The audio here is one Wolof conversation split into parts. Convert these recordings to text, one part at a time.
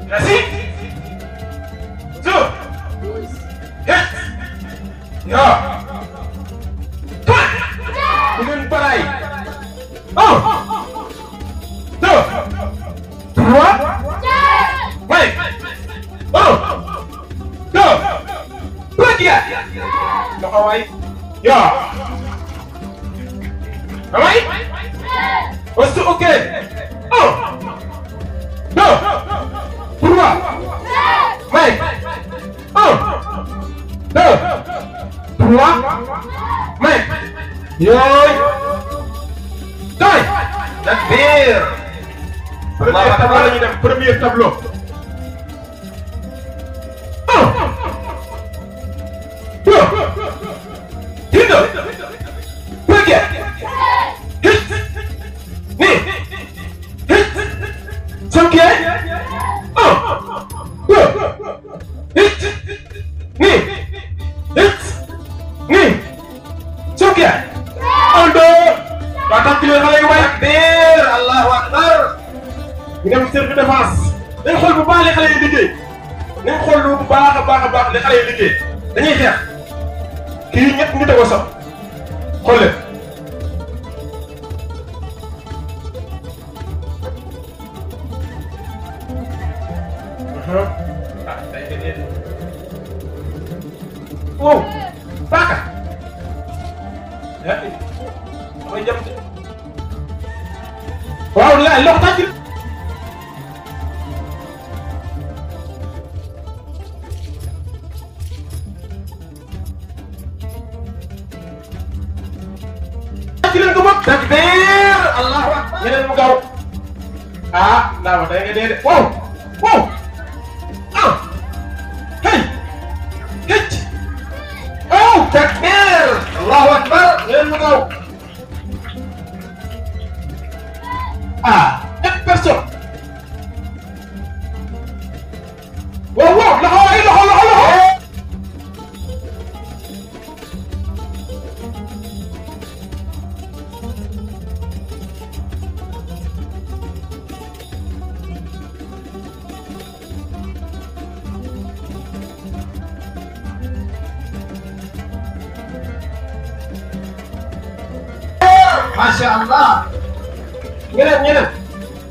Merci. Zo. Yes. Ya. Toi. Une pareille. Oh. Deux. Trois. Oui. Oh. Deux. Tiga. Loxo waay. Ya. Amay. Wastu ok. Oh. Deux. Trois. Oui. Un. Deux. Trois. Oui. Yooy. Doy. Takbir. Premier tableau la ñuy def premier tableau. Un. Deux. Tiga. Tiga. Hit. Ni. Hit. Cinq. Un. Deux. Hit. Ni. Hit. Ni. Cinq. Un, deux. Waa tàmbali xale yu waay. Takbir. Allahu akbar. ñu dem service de défense. dañ xool bu baax li xale yi liggéey. nañ xool lu baax a baax li xale yi liggéey. dañuy xeex. kii ñett ñu tegoo sax. xool leen. Wow, baka. Ya, damay jam. Waaw la loxo tàcc. Tàcc leen ko bokk. Takbir, Allahu akbar. Ñeneen mu gaaw. Ah, ndax da nga dee de. Wow, wow. Ah. Hey. Hit. Oh, takbir. Allahu akbar. Ñeneen mu gaaw. Ah, une personne. Wow, wow, loxo waay loxo. Masya Allah. ñeneen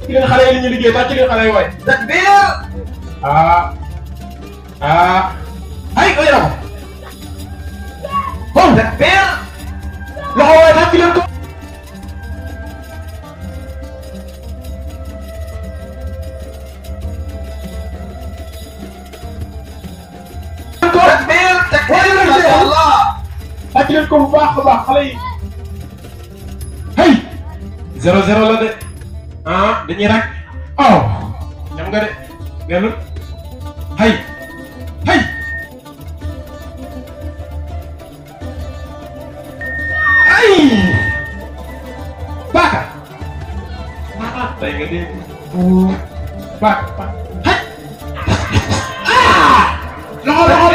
ci leen xale yi li ñu liggéey tax ci leen xale yi waay. Takbir. Ay ko yara ko. Bon takbir. Loxo waay tax ci leen ko. Takbir, takbir. Masya Allah. Tax ci leen ko bu baax a baax xale yi. Hey. 0-0 la de. Ah, dañuy rek. Oh. ñam nga de. Dellu. Hay. Hay. Ay. Baka. Tay nga de. Baka. Hay. Ah. Loxo.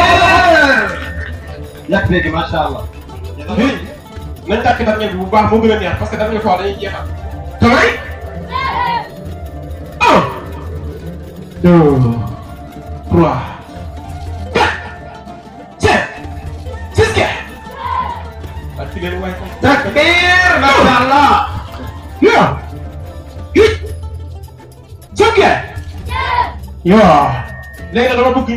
Yak léegi masha Allah. nañ tàkk dernier bi bu baax moo gën a neex parce que dernier fois dañuy jeexal. Tamay. 1 2 3 4 5 6. ak ci leen waay. Takbir. Masha Allah. 8 9 yo. léegi nag dama bëgg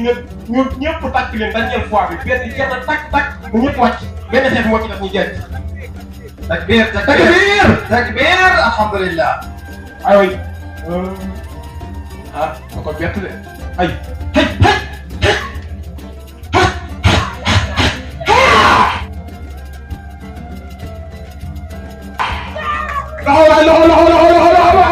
ñun ñëpp tàkk leen dernière fois bi benn jeex na takk bu ñëpp wàcc benn xeex moo ci def ñu jeex. Takbir, takbir, takbir, alhamdulillah. Ay, ah, ko bett de. Ay, hey. Loxo.